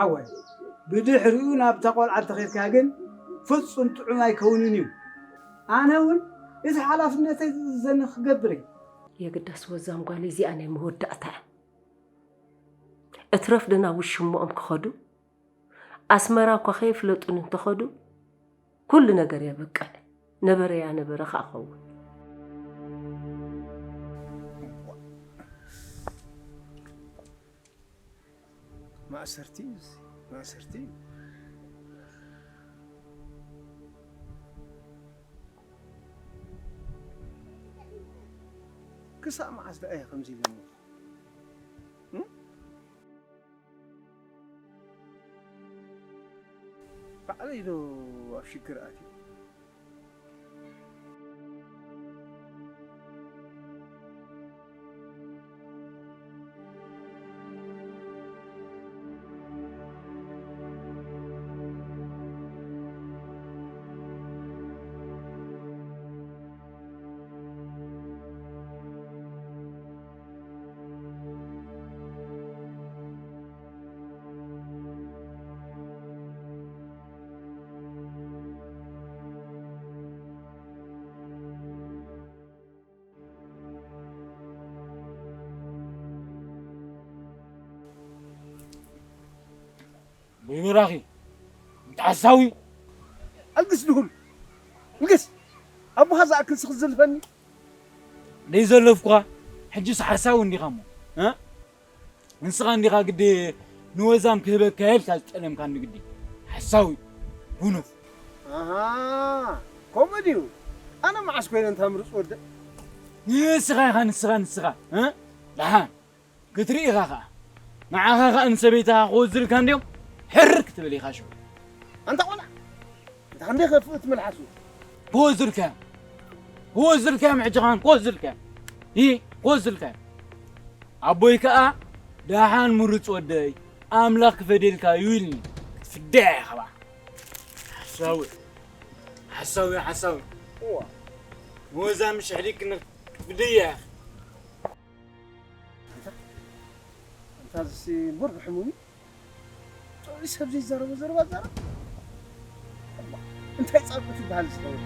ሓወይ፣ ብድሕሪኡ ናብታ ቆልዓ እንተኸድካ ግን ፍጹም ጥዑም ኣይከውንን እዩ። ኣነ እውን እቲ ሓላፍነተይ ዝእዝዘኒ ክገብር እየ። የግዳስ ወዛም ጓል እዚኣ ናይ መወዳእታ እያ። እትረፍ ደና ውሽሞኦም ክኸዱ ኣስመራ እኳ ከየፍለጡኒ እንተኸዱ ኩሉ ነገር የበቃለ። ነበረ ያነበረ ከኣ ኸውን። ማእሰርቲ እዩ፣ ማእሰርቲ እዩ። ክሳብ መዓስ ደኣ እየ ከምዚ ኢለ እሞ? እም? ባዕለይ ዶ ኣብ ሽግር ኣትዩ? ብይኑራኺ እንተ ሓሳዊ ኣልግስ ድሁል ልግስ ኣቦኻ ዝኣክል ስኽ ዝልፈኒ ደይ ዘለፍኩኻ ሕጂስ ሓሳዊ እንዲኻ እሞ እ? ንስኻ እንዲኻ ግዲ ንወዛም ክህበካ ኢልካ ዝጠለምካኒ ግዲ ሓሳዊ ጉኑፍ ኣሃ ከምኡ ድዩ ኣነ መዓስ ኮይነ እንታ ምርፅ ወደ ንስኻ ኢኻ ንስኻ ንስኻ እ? ደሓን ክትርኢ ኢኻ ኸዓ ንዓኻ ኸዓ ንሰበይትኻ ክወዝልካ እንድዮም ሕርር ክትብል ኢኻ ሽዑ ኣንታ ቆልዓ እታ ክንደይ ከፍእት መልሓሱ ክወዝልካዮም ክወዝልካዮም ሕጂ ኸዓን ክወዝልካዮም ይ ክወዝልካዮም ኣቦይ ከኣ ደሓን ምሩፅ ወደይ ኣምላኽ ክፈድየልካ እዩ ኢልኒ ክትፍደያ ኢኻ ኸዓ ሓሳዊ ሓሳዊ ሓሳዊ እዋ ንወዛ ምሽ ሕዲግ ክትፍድያ ኢኻ ኣንታ ኣንታ ዝሲ እምበር ብሕሙም ጥዑይ ሰብ ዘይዛረቦ ዘረባ ዛረብ እንታይ ጻድቁ ትበሃል ዝኸውን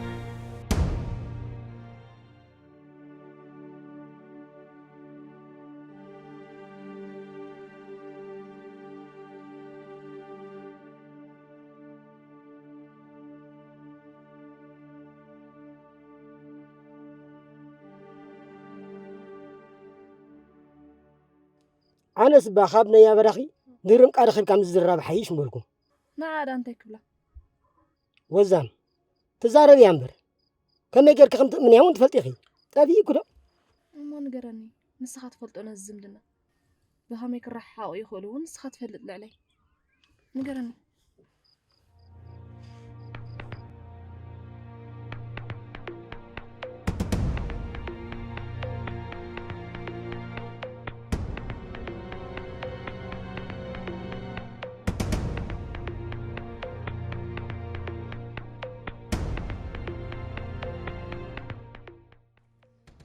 ኣነስ እባ ካብ ነያ በራኺ ድርምቃ ረኺብካ ምዝራብ ሓይሽ ምበልኩ። ንዓ ደኣ እንታይ ክብላ? ወዛም ትዛረብያ እምበር ከመይ ጌርኪ ከም ትእምንያ እውን ትፈልጢ ኢኺ። ጠፊእኩ ዶ? እሞ ንገረኒ፣ ንስኻ ትፈልጦ ነዚ ዝምድና ብኸመይ ክረሓሓቑ ይኽእሉ እውን ንስኻ ትፈልጥ ልዕለይ። ንገረኒ።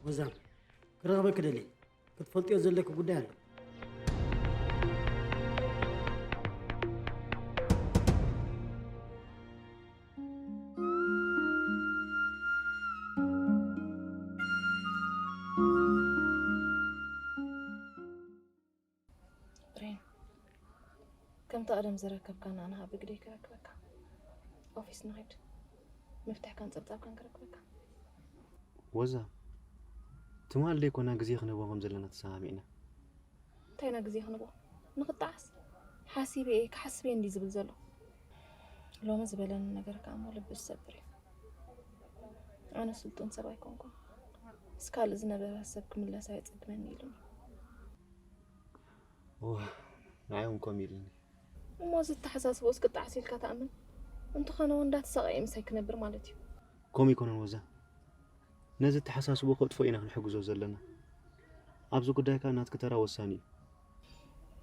ወዛም ክረኽበኪ ደሊ ክትፈልጥዮ ዘለኪ ጉዳይ ኣሎ። ብሬን፣ ከምቲ ቀደም ዝረከብካና ንሃ ብግደይ ክረክበካ። ኦፊስ ንኺድ። መፍትሕካን ጸብጻብካን ክረክበካ። ወዛ፣ ትማል ደይኮና ግዜ ክንህቦ ከም ዘለና ተሰማሚዕና። እንታይ ኢና ግዜ ክንቦ? ንኽጠዓስ? ሓሲበ እየ፣ ክሓስብ እየ እንድዩ ዝብል ዘሎ። ሎሚ ዝበለኒ ነገር ከኣ እሞ ልቢ ዝሰብር እዩ። ኣነ ስልጡን ሰብ ኣይኮንኩን። ምስ ካልእ ዝነበረ ሰብ ክምለስ ኣየጸግመኒ ኢሉኒ። እዋ፣ ንዓይ እውን ከምኡ ኢሉኒ። እሞ እዚ ኣተሓሳስብኡስ ክጠዓስ ኢልካ ትኣምን? እንተኾነ እውን እንዳተሳቐየ ምሳይ ክነብር ማለት እዩ። ከምኡ ኣይኮነን ወዛ። ነዚ ኣተሓሳስብኡ ከጥፍኦ ኢና ክንሕግዞ ዘለና። ኣብዚ ጉዳይ ከኣ ናትኪ ተራ ወሳኒ እዩ።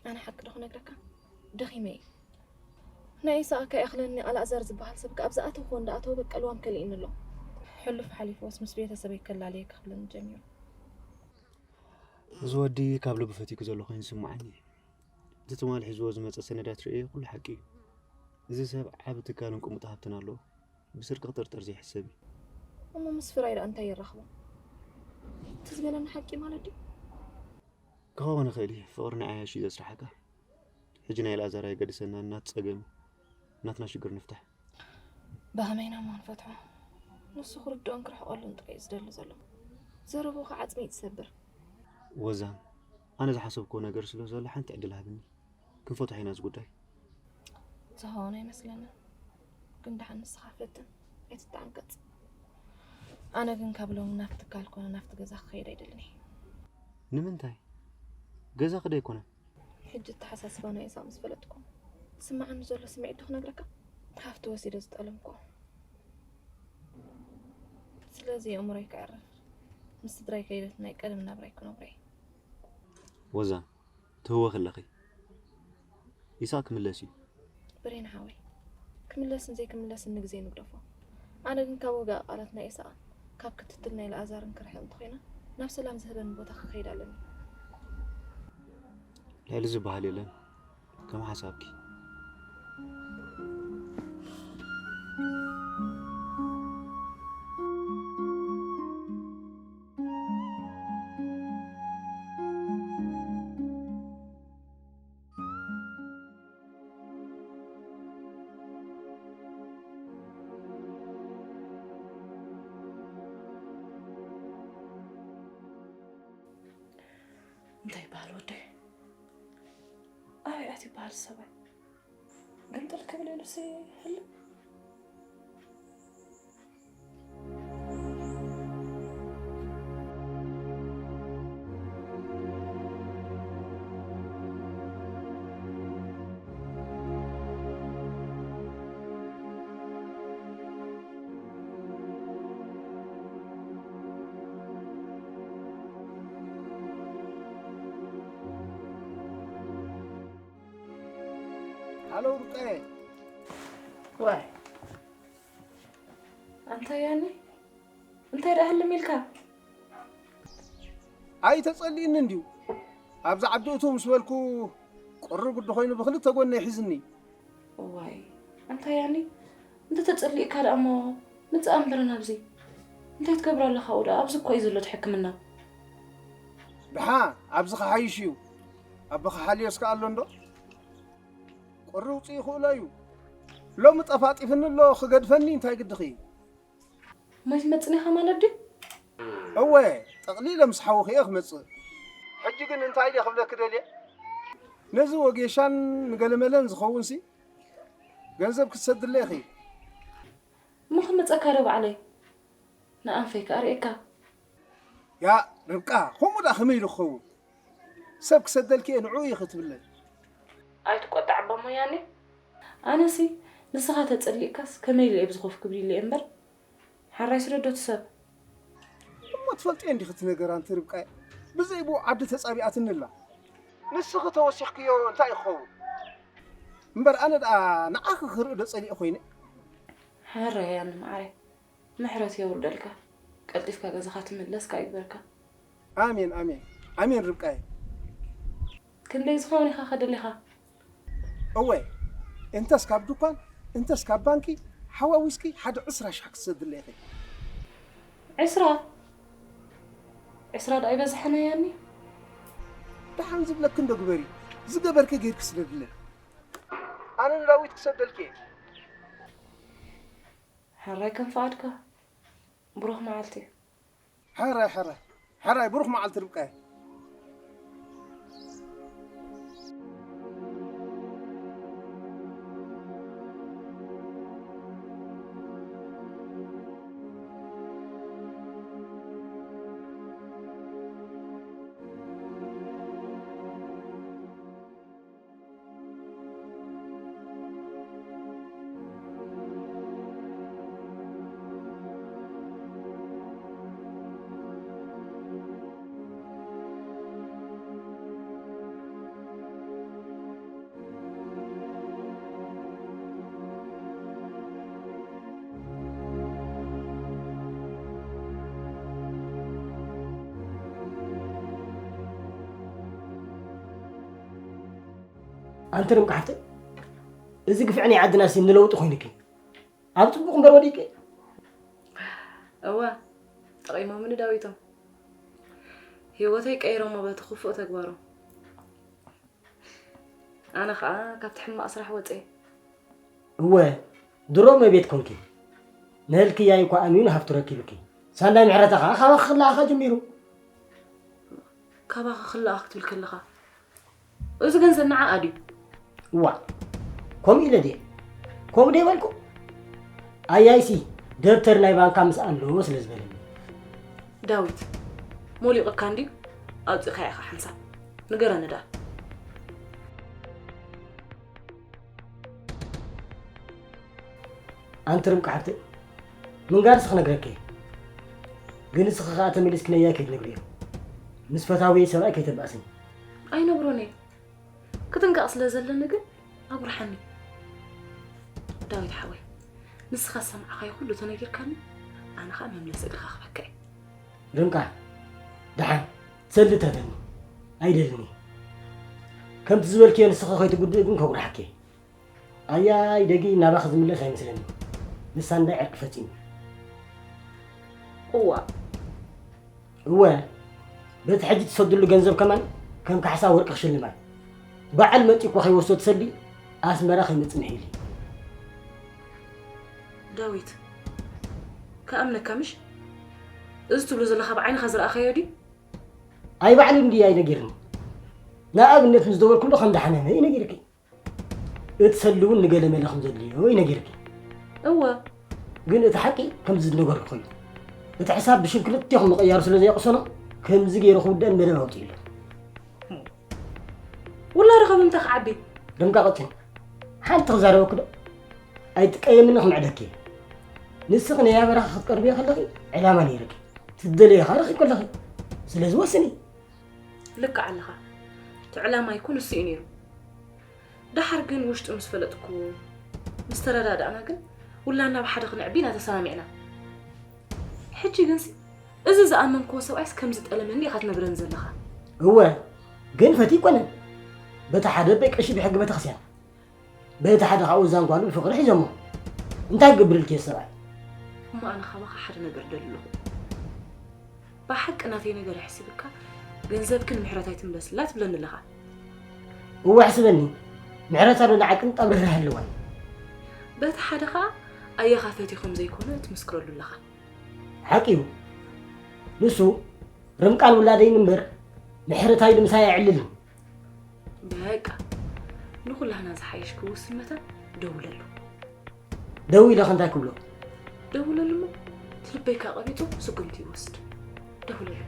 ኣነ ሓቂ ዶ ክነግረካ? ደኺመ እየ። ናይ ኢሳቕ ከይኣኽለኒ ኣልኣዛር ዝበሃል ሰብ ከኣ ኣብ ዝኣተውክዎ እንዳኣተወ በቃ ልዋም ከሊእኒ ኣሎ። ሕሉፍ ሓሊፉስ ምስ ቤተሰበይ ከላልየኪ ክብለኒ ጀሚሩ። እዚ ወዲ ካብ ልቡ ፈትዩኪ ዘሎ ኮይኑ ይስምዓኒ። እቲ ትማሊ ሒዝዎ ዝመጸ ሰነዳት ርእየ ኩሉ ሓቂ እዩ። እዚ ሰብ ዓቢ ትካልን ቅሙጥ ሃብትን ኣለዎ። ብስርቂ ክጥርጠር ዘይሕሰብ እዩ። እሞ ምስ ፍራይ ደኣ እንታይ የራኽቦ? እቲ ዝበለኒ ሓቂ ማለት ድዩ? ክኸውን ይኽእል እዩ፣ ፍቕሪ ናይ ዓያሽ እዩ ዘስርሓካ። ሕጂ ናይ ኣልኣዛር ኣይገድሰና፣ ናት ጸገም እዩ። ናትና ሽግር ንፍታሕ። ብኸመይና እሞ ንፈትሖ? ንሱ ክርድኦን ክርሕቐሉን ጥራይ እዩ ዝደሊ ዘሎ። ዘረብኡ ከዓ ዓጽሚ እዩ ዝሰብር። ወዛም፣ ኣነ ዝሓሰብክዎ ነገር ስለ ዘሎ ሓንቲ ዕድል ሃብኒ። ክንፈትሖ ኢና እዚ ጉዳይ። ዝኸውን ኣይመስለንን። ግን ደሓን ንስኻ ፈትን፣ ኣይትተዓንቀጽ። ኣነ ግን ካብ ሎሚ ናብቲ ትካል ኮነ ናብቲ ገዛ ክኸይድ ኣይደልን እየ። ንምንታይ? ገዛኺ ዶ ኣይኮነን? ሕጂ ኣተሓሳስባ ናይ ኢሳቕ ምስ ፈለጥኩ ዝስምዓኒ ዘሎ ስምዒት ዶ ክነግረካ? ሃፍቲ ወሲደ ዝጠለምኩ። ስለዚ ኣእምሮይ ከዕርፍ፣ ምስ ስድራይ ከይደ ናይ ቀደም ናብራይ ክነብሮ እየ። ወዛም፣ ትህወኺ ኣለኺ። ኢሳቕ ክምለስ እዩ። ብሬን ሓወይ፣ ክምለስን ዘይክምለስን ንግዜ ንግደፎ። ኣነ ግን ካብ ወግኢ ቃላት ናይ ኢሳቕን ካብ ክትትል ናይ ኣልኣዛርን ክርሕቕ እንተኾይነ ናብ ሰላም ዝህበኒ ቦታ ክኸይድ ኣለኒ። ልዕሊ ዝበሃል የለን፣ ከም ሓሳብኪ። እንታይ ይበሃል ወደይ? ኣበይ ኣትዩ ይበሃል ሰብኣይ? ግምጥል ክብል ኢሉሲ ህልም። ሃሎ ርብቃየ። ዋይ ኣንታ ያኒ እንታይ ደኣ ህልም ኢልካ? ኣይተጸልእኒ እንድዩ። ኣብዚ ዓዲ እቱ ምስ በልኩ ቁሪ ጉዲ ኮይኑ ብክልተ ጎነይ ሒዝኒ። እዋይ ኣንታ ያኒ እንተ ተጸሊእካ ደኣ እሞ ምጽእ እምበር ናብዚ። እንታይ ትገብር ኣለኻ ኣብኡ ደኣ? ኣብዚ እኮ እዩ ዘሎ እቲ ሕክምና። ድሓ ኣብዚ ክሓይሽ እዩ። ኣቦኻ ሓልዮስ ከ ኣሎ እንዶ? ቁሪ ውጽእ ይኽእሎ እዩ። ሎሚ ጠፋጢፍኒ ኣሎ ክገድፈኒ እንታይ ግድኺ? ማይ ትመጽኒ ኢኻ ማለት ድዩ? እወ ጠቕሊለ ምስ ሓውኺ እየ ክመጽእ። ሕጂ ግን እንታይ ድየ ክብለኪ ደልየ? ነዚ ወጌሻን ንገለመለን ዝኸውንሲ ገንዘብ ክትሰድለይ ኢኺ። እሞ ክመጸካ ዶ ባዕለይ? ንኣንፈይ ከኣ ርእየካ። ያእ ርብቃ ከምኡ ደኣ ከመይ ኢሉ ክኸውን? ሰብ ክሰደልኪ እየ ንዕኡ ኢኺ ትብለይ። ኣይትቆጣዕ ኣባ ሞያኒ። ኣነሲ ንስኻ ተጸሊእካስ ከመይ ኢለ እየ ብዝኾፍ ክብል ኢለ እየ እምበር ሓራይ ስደዶ እቲ ሰብ። እሞ ትፈልጥዮ እንዲኺ እቲ ነገር ኣንቲ ርብቃየ። ብዘይብኡ ዓዲ ተጻቢኣትኒ ኣላ። ንስኺ ተወሲኽክዮ እንታይ እዩ ክኸውን? እምበር ኣነ ደኣ ንዓኺ ክርኢ ዶ ጸሊእ ኮይነ? ሕራይ ኣነ መዓረይ ምሕረት የውርደልካ ቀልጢፍካ ገዛኻ ትምለስ ከኣ ይግበርካ። ኣሜን ኣሜን ኣሜን ርብቃየ። ክንደይ ዝኸውን ኢኻ ከደሊኻ? እወ እንተስ ካብ ድኳን እንተስ ካብ ባንኪ ሓዋዊስኪ ሓደ ዕስራ ሻሕ ክትሰድለይ ኢኺ። ዕስራ ዕስራ ደኣ ኣይበዝሐን ኣያኒ። ደሓን ዝብለኪ እንዶ ግበሪ፣ ዝገበርኪ ጌርኪ ስደድለይ። ኣነ ንዳዊት ክሰደልኪ እየ። ሕራይ ከም ፍቓድካ። ብሩኽ መዓልቲ። ሕራይ ሕራይ ሕራይ ብሩኽ መዓልቲ ርብቃየ። ኣንቲ ርምቃ ሓፍተይ፣ እዚ ግፍዒ ናይ ዓድናሲ ንለውጢ ኮይኑኪ። ኣብ ጽቡቕ እምበር ወዲቂ። እወ፣ ጠቒሞምኒ ዳዊቶም። ህይወተይ ቀይሮሞ በቲ ክፉእ ተግባሮም። ኣነ ኸኣ ካብቲ ሕማቕ ስራሕ ወጸ። እወ፣ ድሮ መቤት ኮንኪ። ንህልክያይ እኳ ኣሚኑ ሃፍቱ ረኪብኪ። ሳንዳይ ምሕረታ ኸኣ ካባኺ ክለኣኻ ጀሚሩ። ካባኺ ክለኣኽ ክትብል ከለኻ፣ እዚ ገንዘብ ንዓኣ ድዩ? እዋ፣ ከምኡ ኢለ ድየ? ከምኡ ዶ ይበልኩ? ኣያይሲ፣ ደብተር ናይ ባንካ ምስኣ ኣለዎ ስለ ዝበለኒ። ዳዊት፣ ሞሊቑካ እንድዩ? ኣውጺእካያ ኢኻ ሓንሳብ። ንገረኒ ደኣ። ኣንቲ ርምቃ ሓፍተይ፣ ምንጋርሲ ክነግረኪ እየ። ግን ንስኺ ኸኣ ተመሊስኪ ነያይ ከይትነግርዮ። ምስ ፈታውየይ ሰብኣይ ከይተባእስኒ። ኣይነግሮን እየ። ክጥንቀቕ ስለ ዘለኒ ግን ኣጉርሓኒ። ዳዊት ሓወይ፣ ንስኻ ዝሰማዕካዮ ኩሉ ተነጊርካኒ፣ ኣነ ኸኣ መምለሲ እግርኻ ክበካ እየ። ርምቃ፣ ደሓን ትሰሊ ተበኒ። ኣይደልን እየ። ከምቲ ዝበልክዮ ንስኺ ከይትጉድእ ግን ከጉርሓኪ እየ። ኣያይ ደጊ ናባኺ ዝምለስ ኣይመስለኒ። ንሳ እንዳ ዕርቂ ፈጺሙ። እዋ። እወ፣ በቲ ሕጂ ትሰድሉ ገንዘብ ከማን ከም ካሕሳ ወርቂ ክሽልማይ። በዓል መጺኡ እኳ ከይወስዶ ትሰዲ ኣስመራ ከይመጽእ ምሒሉ። ዳዊት፣ ክኣምነካ ምሽ? እዚ ትብሎ ዘለኻ ብዓይንኻ ዝረኣኻዮ ድዩ? ኣይ ባዕሉ እንድዩ ኣይነጊርኒ። ንኣብነት ምስ ደወልኩሉ ከም ዝሓመመ እዩ ነጊርኪ። እትሰሊ እውን ንገለ መለ ከም ዘድልዮ እዩ ነጊርኪ። እወ። ግን እቲ ሓቂ ከምዚ ዝነገርኩ እዩ። እቲ ሕሳብ ብሽም ክልቴኹም ምቕያሩ ስለ ዘየቕሰኖ፣ ከምዚ ገይሩ ክውደእን መደብ ኣውጺኡ ኣሎ። ውላድኻ ብምንታይ ክዓቢ? ርምቃ ቀጽኒ። ሓንቲ ክዛረበኪ ዶ? ኣይትቀየምኒ ክምዕደኪ እየ። ንስኺ ናይ ኣበራኺ ክትቀርብዮ ከለኺ ዕላማ ነይርኪ። ትደልዮ ኢኻ ረኺብኪ ኣለኺ። ስለዚ ወስኒ። ልክዕ ኣለኻ። እቲ ዕላማ ይኩን እሱ እዩ ነይሩ። ደሓር ግን ውሽጡ ምስ ፈለጥኩ፣ ምስ ተረዳዳእና ግን ውላድና ብሓደ ክንዕቢ ኢና ተሰማሚዕና። ሕጂ ግንሲ፣ እዚ ዝኣመንክዎ ሰብኣይስ ከም ዝጠለመኒ ኢኻ ትነግረኒ ዘለኻ። እወ፣ ግን ፈትዩ ኣይኮነን። በቲ ሓደ ኣቦይ ቀሺ ብሕጊ ቤተክርስትያን፣ በቲ ሓደ ካብኡ እዛ ጓሉ ብፍቕሪ ሒዞሞ። እንታይ ክገብር ኢልኪ ሰብኣይ? እሞ ኣነ ካባኻ ሓደ ነገር ደሊ ኣለኹ። ብሓቂ ናተይ ነገር ኣሕሲብካ ገንዘብክን ምሕረት ኣይትምለስላ ትብለኒ ኣለኻ። እወ ኣሕስበኒ። ምሕረት ኣሎ ንዓቅን ጠብ ርህራሄ ኣለዋን። በቲ ሓደ ኸኣ ኣያኻ ፈትዩ ከም ዘይኮነ ትምስክረሉ ኣለኻ። ሓቂ እዩ። ንሱ ርምቃን ውላደይን እምበር ምሕረታይ ንምሳይ ኣይዕልልን። በቃ፣ ንኹላህና ዝሓይሽ ክውስን መታን ደውለሉ። ደዊለ ከ እንታይ ክብሎ? ደውለሉ እሞ፣ እቲ ልበይካ ቀቢጡ ስጉምቲ ይወስድ። ደውለሉ።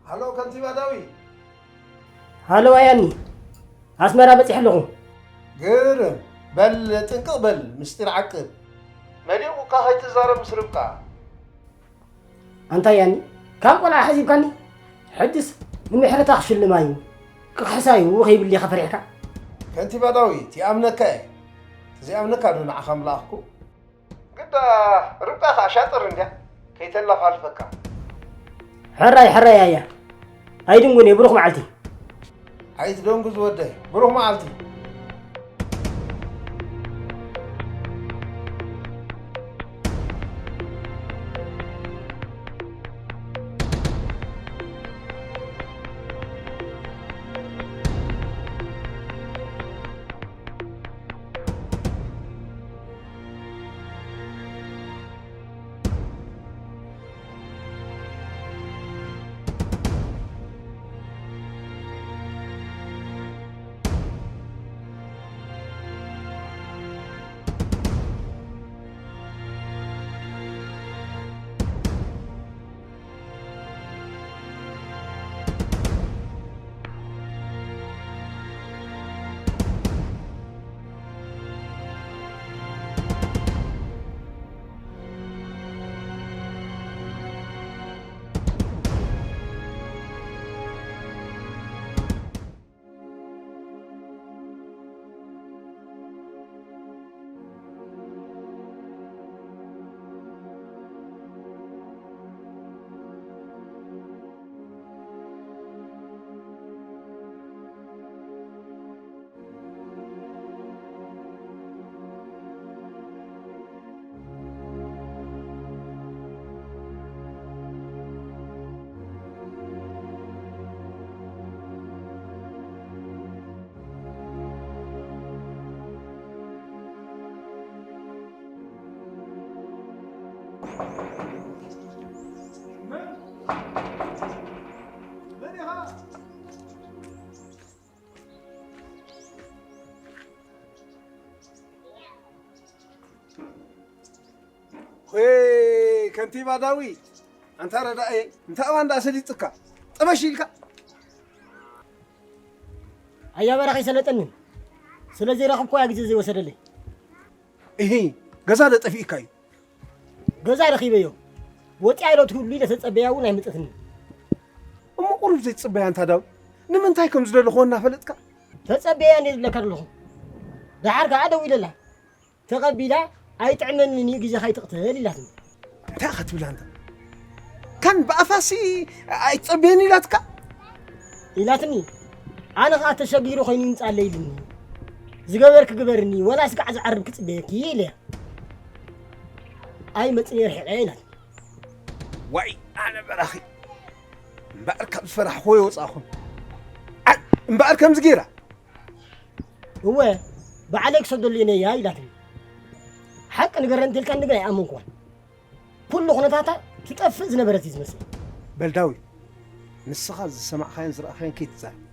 ሃሎ ከንቲባ ዳዊት። ሃሎ ኣያኒ፣ ኣስመራ በጺሐ ኣለኹ። ግርም። በል ጥንቅቕ በል፣ ምስጢር ዓቅብ። መሊቑካ ከይትዛረብ ምስ ርብቃ። ኣንታ ኣያኒ፣ ካብ ቆልዓ ሓሲብካኒ? ሕጅስ ንምሕረታ ክሽልማ እዩ፣ ክኽሕሳ እዩ ከይብል ዲኻ ፈሪሕካ? ከንቲባ ዳዊት፣ ይኣምነካ እየ። ዘይኣምነካ ዶ ንዓኻ ምለኣኽኩ? ግዳ ርብቃ ኸኣ ሻጥር እንድያ፣ ከይተላፋልፈካ። ሕራይ፣ ሕራይ ኣያ። ኣይድንጉን እየ፣ ብሩኽ መዓልቲ። ኣይትደንጉ ዝወደይ፣ ብሩኽ መዓልቲ። ሆይ ከንቲባ ዳዊት፣ ኣንታ ረዳኤ፣ እንታይ እባ እንዳ ሰሊጥካ ጠበሽ ኢልካ? ኣያ በራኺ ሰለጠንን ስለ ዘይረኸብኩ እያ ግዜ ዘይወሰደለይ። እሂ፣ ገዛ ዶ ጠፊእካ እዩ? ገዛ ረኺበዮ። ወፂኣ ኢሎ ትህሉ ኢለ ተፀበያ እውን ኣይመፀትኒ። እሞ ቁሩብ ዘይትፅበያ ኣንታ ዳዊት፣ ንምንታይ ከም ዝደለኹዎ እናፈለጥካ? ተፀበያ እንደ ዝብለካ ዘለኹ። ደሓር ከዓ ደው ኢለላ። ተቐቢላ ኣይጥዕመንን እዩ ግዜኻ ኣይትቕተል ኢላትኒ። እንታይ ኢኻ ትብል ኣንታ? ካን ብኣፋሲ ኣይትፀበየኒ ኢላትካ? ኢላትኒ። ኣነ ኸዓ ተሸጊሩ ኮይኑ ይምፃለይ ኢልኒ። ዝገበርክ ግበርኒ ወላ ስጋዕ ዝዓርብ ክፅበየኪ ኢለያ። ኣይመፅን እየ ርሒቐ ኢላትኒ። ዋይ ኣነ በራኺ እምበኣር ካብ ዝፈራሕኹ ይወፃኹም። ኣይ እምበኣር ከምዚ ገይራ እወ ባዕለይ ክሰደሉ እየ ነያ ኢላትኒ። ሓቂ ንገረ እንተልካ ንግር ኣይኣመንኩዋን። ኩሉ ኩነታታ ትጠፍእ ዝነበረት እዩ ዝመስል። በል ዳዊት፣ ንስኻ ዝሰማዕኻዮን ዝረኣኻዮን ከይትዛረብ።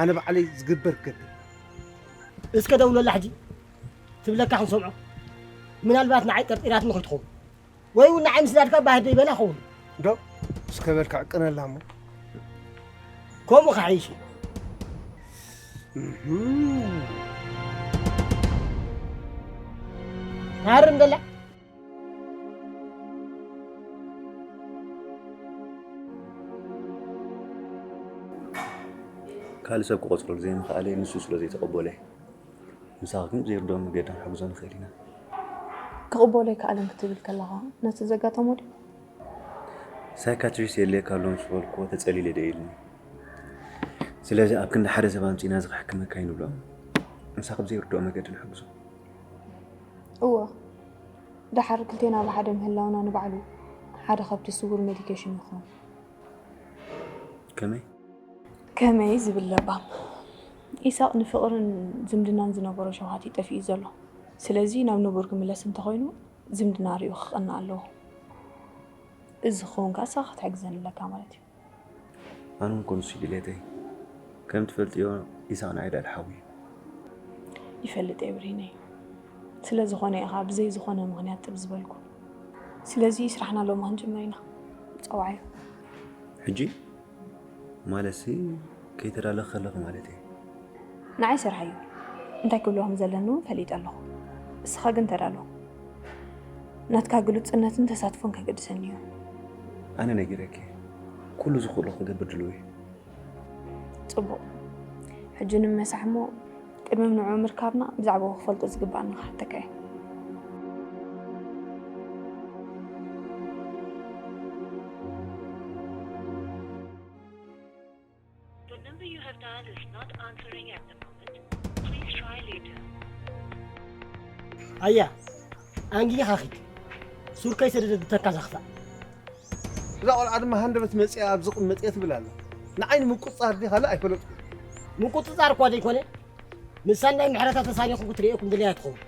ኣነ ባዕለይ ዝግበር ክገብር። እስከ ደውለላ ሕጂ ትብለካ ክንሰምዖ። ምናልባት ንዓይ ጠርጢራትኒ ከይትኸውን ወይ እውን ንዓይ ምስዳድካ ባህደ ይበላ ኸውን። ዶ እስከ በልካ ዕቅነላ እሞ። ከምኡ ክሓይሽ እዩ። እህም። ታርም ደላ። ካልእ ሰብ ክቖጽረሉ ዘይምኽኣለይ ንሱ ስለ ዘይተቐበለ፣ ምሳኺ ግን ብዘይርድኦ መገዲ ክንሕግዞ ንኽእል ኢና። ክቕበሎ ኣይከኣለን ክትብል ከለኻ ነቲ ዘጋጠሞ ድዩ? ሳይካትሪስት የድልየካ ኣሎ ምስ በልክዎ ተጸሊለ ድየ ኢሉኒ። ስለዚ ኣብ ክንዲ ሓደ ሰብ ኣምጺእና እዚ ከሕክመካ እዩ ንብሎ። ምሳኺ ብዘይርድኦ መገዲ ንሕግዞ። እወ፣ ደሓር ክልቴና ብሓደ ምህላውና ንባዕሉ ሓደ ካብቲ ስዉር ሜዲኬሽን ይኸውን። ከመይ? ከመይ ዝብል ለባም። ኢሳቕ ንፍቕርን ዝምድናን ዝነበሮ ሸውሃት እዩ ጠፊኡ ዘሎ። ስለዚ ናብ ንቡር ክምለስ እንተኾይኑ ዝምድና ሪኡ ክቐንእ ኣለዎ። እዚ ክኸውን ከኣ ንስኻ ክትሕግዘኒ ኣለካ ማለት እዩ። ኣነ እውን ኮንሱ እዩ ድሌተይ። ከም ትፈልጥዮ ኢሳቕ ንዓይ ልዕሊ ሓው እዩ። ይፈልጥ እየ ብርሂነይ። ስለ ዝኾነ ኢኻ ብዘይ ዝኾነ ምኽንያት ጥብ ዝበልኩ። ስለዚ ስራሕና ሎሚ ክንጅምር ኢና። ጸውዓዮ። ሕጂ? ማለትሲ ከይተዳለኽ ከለኹ ማለት እየ። ንዓይ ስራሕ እዩ። እንታይ ክብሎ ከም ዘለኒ እውን ፈሊጠ ኣለኹ። እስኻ ግን ተዳሎ። ናትካ ግሉጽነትን ተሳትፎን ከገድሰኒ እዩ። ኣነ ነጊረኪ። ኩሉ ዝኽእሎ ክገብር ድሉው እየ። ጽቡቕ። ሕጂ ንምነሳሕ እሞ ቅድሚ ንዕኡ ምርካብና ብዛዕባኡ ክፈልጦ ዝግብኣኒ ክሓተካ እየ። The number you have dialed is not answering at the moment. Please try later. ኣያ፣ ኣንጊኻ ኺድ። ሱር ከይሰደደት ብተካዛ ክፋእ። እዛ ቆልዓ ድማ ሃንደበት መጺኣ ኣብ ዝቕመጥ እየ ትብል ኣላ። ንዓይ ንምቁጽጻር ድየ ካልእ ኣይፈለጥኩን። ምቁጽጻር እኳ ዘይኮነ፣ ንሳ ናይ ምሕረታ ተሳኒኹም ክትርእየኩም ድልያ ትኸውን።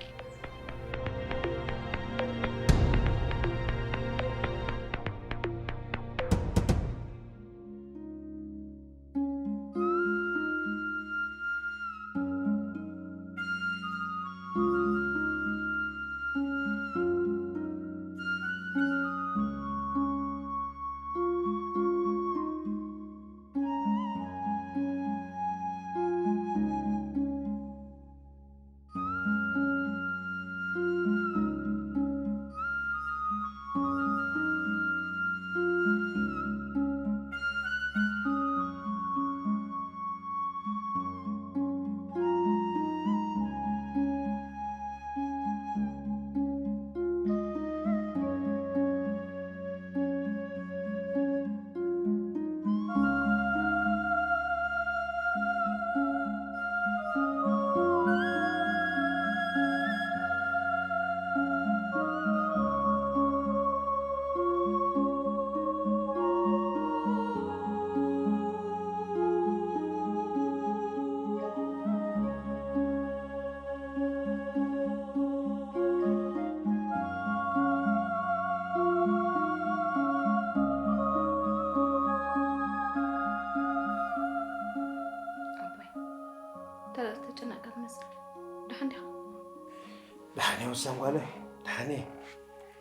ኣይወሳን ጓለይ፣ ደሓን እየ።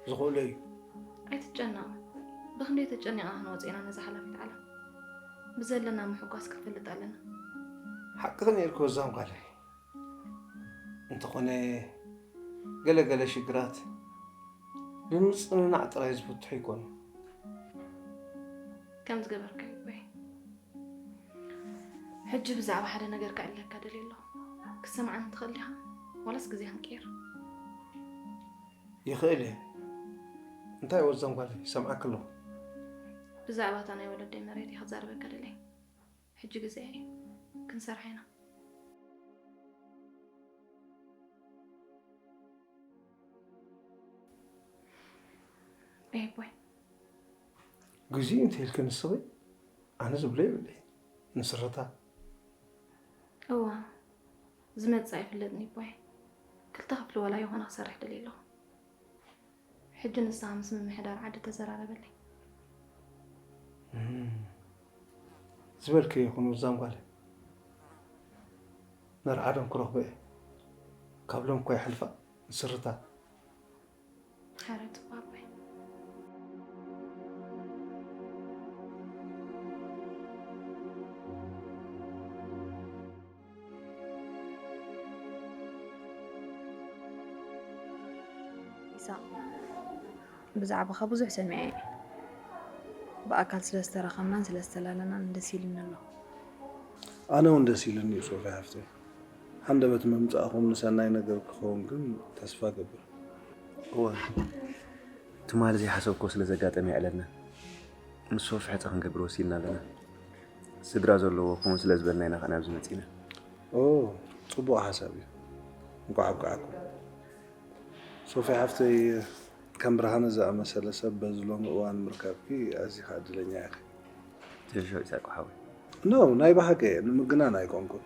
ዝኽእሎ እዩ። ኣይትጨነቕ። ብኽንደይ ተጨኒቕና ክንወፅእ ኢና ነዛ ሓላፊት ዓለም። ብዘለና ምሕጓስ ክንፈልጥ ኣለና። ሓቅኺ ነይርኪ ወዛም ጓለይ። እንተኾነ ገለ ገለ ሽግራት ብምጽንናዕ ጥራይ ዝፍትሑ ይኮኑ። ከም ዝገበርካዮ ኣቦይ። ሕጂ ብዛዕባ ሓደ ነገር ከዕልለካ ደልየ ኣለኹ። ክትሰምዓኒ ትኽእል ዲኻ? ዋላስ ግዜ ክንቅይር? ይኽእል እየ። እንታይ ወዛም ጓለይ፣ ይሰምዓኪ ኣለኹ። ብዛዕባ እታ ናይ ወለደይ መሬት እየ ክዛረበካ ደልየ። ሕጂ ግዜ እዩ። ክንሰርሓ ኢና። ኤቦይ። ግዜ እንተ ኢልኪ ንስኺ፣ ኣነ ዝብሎ የብለይ። ንስርታ። እዋ፣ ዝመጽእ ኣይፍለጥን ይቦይ። ክልተ ክፍሊ ዋላ ይኾነ ክሰርሕ ደልየ ኣለኹ። ሕጂ ንስኻ ምስ ምምሕዳር ዓዲ ተዘራረበለይ። እም፣ ዝበልክዮ ይኹን ወዛም ጓለ። ነርዓዶም ክረኽቦ እየ። ካብ ሎም እኳ ይሓልፋ፣ ንስርታ። ሓረ ጽቡቕ ኣቦይ። ኢሳቕ፣ ብዛዕባኻ ብዙሕ ሰሚዐ እየ። ብኣካል ስለ ዝተራኸብናን ስለ ዝተላለናን ደስ ኢሉኒ ኣሎ። ኣነ እውን ደስ ኢሉኒ እዩ ሶፊ ሓፍተይ። ሃንደበት ምምጻእኹም ንሰናይ ነገር ክኸውን ግን ተስፋ እገብር። እወ፣ ትማሊ ዘይሓሰብክዎ ስለ ዘጋጠመ የዕለልና። ምስ ሶፊ ሕጸ ክንገብር ወሲንና ኣለና። ስድራ ዘለዎ ክኸውን ስለ ዝበልና ኢና ከኣ ናብዚ መጺና። ኦ፣ ጽቡቕ ሓሳብ እዩ። እንቋዕ ኣብቅዓኩም። ሶፊ ሓፍተይ፣ ከም ብርሃነ ዝኣመሰለ ሰብ በዚ ሎሚ እዋን ምርካብኪ ኣዚኻ ዕድለኛ ኢኺ። ትሕሾ ኢሳቆ ሓወይ። ኖ፣ ናይ ብሓቂ እየ፣ ንምግናን ኣይኮንኩን።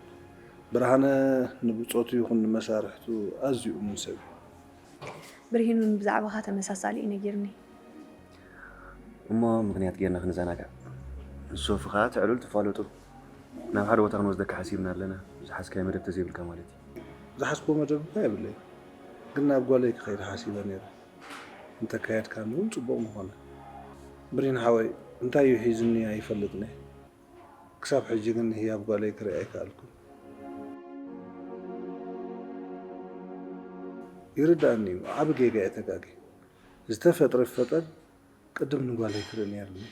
ብርሃነ ንብጾቱ ይኹን ንመሳርሕቱ ኣዝዩ እሙን ሰብ እዩ። ብርሂን እውን ብዛዕባኻ ተመሳሳሊ እዩ ነጊርኒ። እሞ ምኽንያት ጌርና ክንዘናጋዕ። ንሶፊ ኸኣ ትዕልሉ ትፋለጡ። ናብ ሓደ ቦታ ክንወስደካ ሓሲብና ኣለና። ዝሓዝካዮ መደብ ተዘይብልካ ማለት እዩ። ዝሓዝክዎ መደብ እኳ የብለይ፣ ግን ናብ ጓለይ ክኸይድ ሓሲበ ነይረ። እንተካየድካኒ እውን ጽቡቕ ምኾነ። ብርሂን ሓወይ፣ እንታይ እዩ ሒዝኒ ኣይፈልጥን እየ። ክሳብ ሕጂ ግን ህያብ ጓለይ ክርኢ ኣይከኣልኩን። ይርዳእኒ እዩ፣ ዓቢ ጌጋ እየ ተጋግየ። ዝተፈጥረ ይፈጠር፣ ቅድም ንጓለይ ክርኢ ነይሩኒ።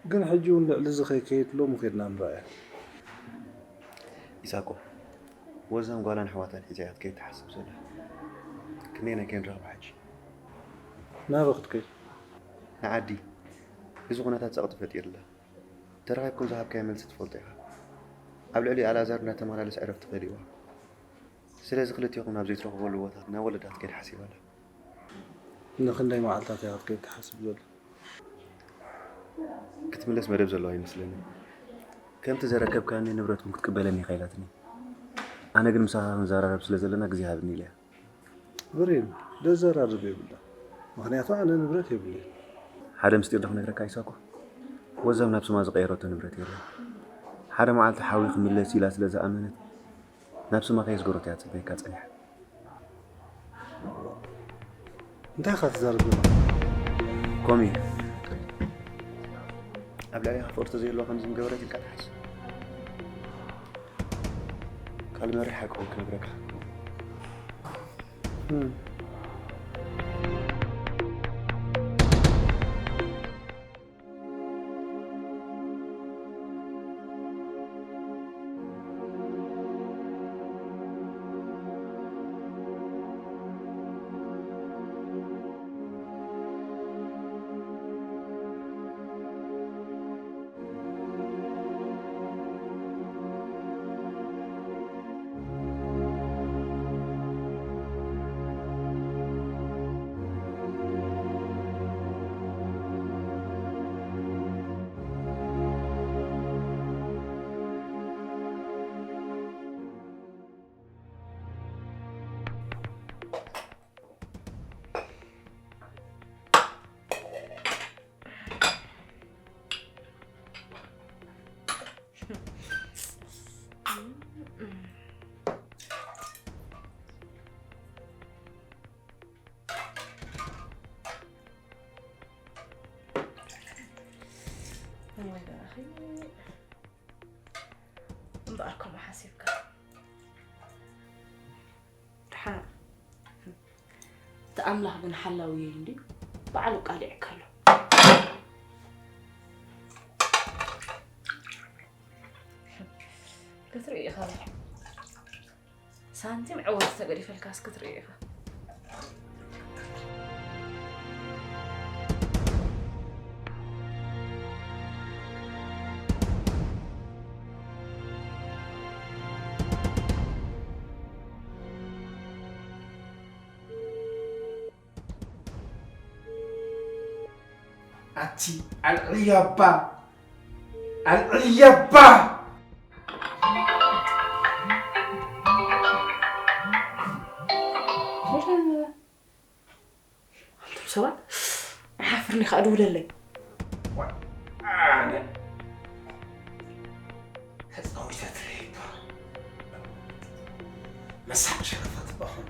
ግን ሕጂ እውን ልዕሊ እዚ ከይከይድ ሎሚ ኬድና ንረኣያ። ኢሳቆ፣ ወዛም ጓላን ኣሕዋታን ሒዛ እያ ክትከይድ ትሓስብ ዘላ። ክንደየናይ ከይንረኽባ ሕጂ? ናበይ ክትከይድ? ንዓዲ። እዚ ኩነታት ጸቕጢ ፈጢሩላ። ተራኺብኩም ዝሃብካዮ መልሲ ትፈልጦ ኢኻ። ኣብ ልዕሊ ኣልኣዛር እንዳተመላለሰ ዕረፍቲ ከሊእዋ። ስለዚ ክልቴኹም ናብ ዘይትረኽብሉ ቦታ ናብ ወለዳ ክትከይድ ሓሲባ ኣላ። ንኽንደይ መዓልታት እያ ክትከይድ ትሓስብ ዘላ? ክትምለስ መደብ ዘለዋ ኣይመስለንን። ከምቲ ዘረከብካኒ ንብረትኩም ክትቅበለኒ ኢኻ ኢላትኒ። ኣነ ግን ምሳኻ ክንዘራረብ ስለ ዘለና ግዜ ሃብኒ ኢለያ። ብሬን፣ ዘዘራርብ የብላን። ምኽንያቱ ኣነ ንብረት የብለይን። ሓደ ምስጢር ዶ ክነግረካ ኢሳቆ? ወዛም ናብ ስማ ዝቐየረቶ ንብረት የለን። ሓደ መዓልቲ ሓዊ ክምለስ ኢላ ስለ ዝኣመነት ናብ ስማ ከየስገረቶ እያ ትጽበየካ ጸኒሓ። እንታይ ኢኻ ትዛረብ ዘለኻ? ከምኡ እዩ። ኣብ ልዕሌኻ ፍቕሪ ተዘይህልዋ ከምዚ ምገበረት ኢልካ ትሓስብ? ቃል መሪሕ ሓቂ እውን ክነግረካ። እምበኣር ከምኡ ሓሲብካ። ደሓን። እቲ ኣምላኽ ግን ሓላዊ እዩ እንድዩ። ባዕሉ ቃሊዕካ ኣሎ። ክትርኢ ኢኻ። ሳንቲም ዕወት ተገዲፈልካስ ክትርኢ ኢኻ። ኣቲ ኣልዕልያ እባ! ኣልዕልያ እባ! ኣንቱም ሰባት፣ ኣይሓፍርን ኢኻ፣ ድውለለይ። ኣነ ተጻዊተ ትረይባ። መሳሕ ሸረፋት ባኹም።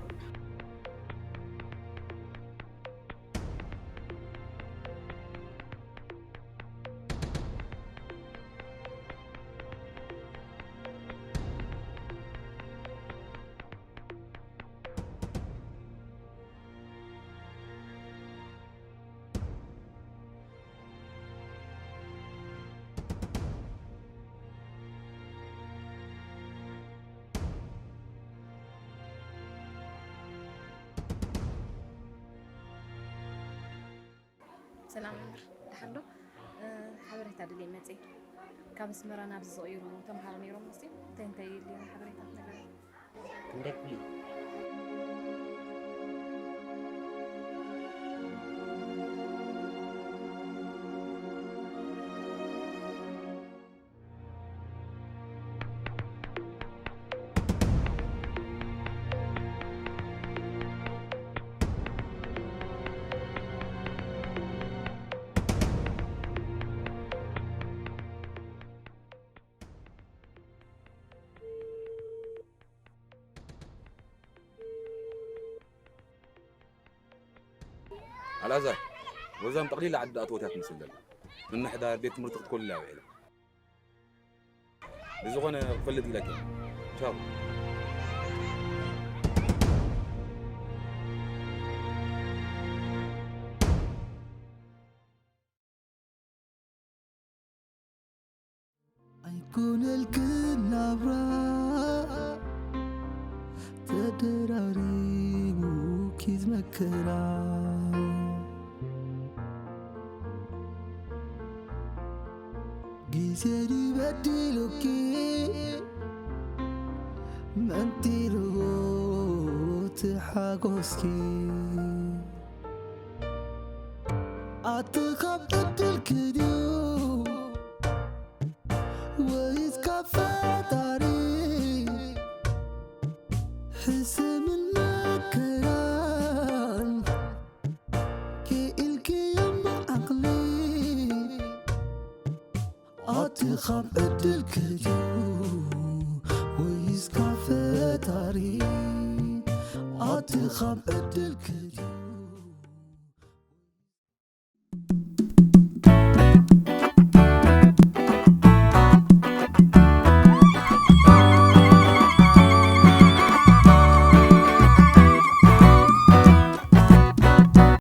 ሰላም መምህር፣ ደሓን ዶ? እ፣ ሓበሬታ ደልየ መፅየ። ካብ ኣስመራ ናብዚ ዝቕይሩ ተምሃሮ ነይሮም መፅዮም። እንታይ እንታይ የድልዮም ሓበሬታ ነገር? ክንደይ ክፍሊ? ኣልኣዛር፣ ወዛም ጠቕሊላ ዓዲ ኣትወት እያ ትመስል ዘላ። ምምሕዳር ቤት ትምህርቲ ክትኮልል እያ ውዒላ። ብዝኾነ ክፈልጥ ኢለኪ። ቻው። ኣይኮነልክን ናብራ ተደራሪቡ ኪዝ መከራ። ግዜ ድበድሉኪ መንጢልዎ እቲ ሓጎስኪ። ኣቲ ካብ ዕድልኪ ድዩ ወይስ ካብ ፈጣሪ? ሕሰምን መከራን ክኢልክዮም ብዓቕሊ። ኣቲ ካብ ዕድልኪ ድዩ ወይስ ካብ ፈጣሪ? ኣቲ ካብ ዕድልኪ ድዩ?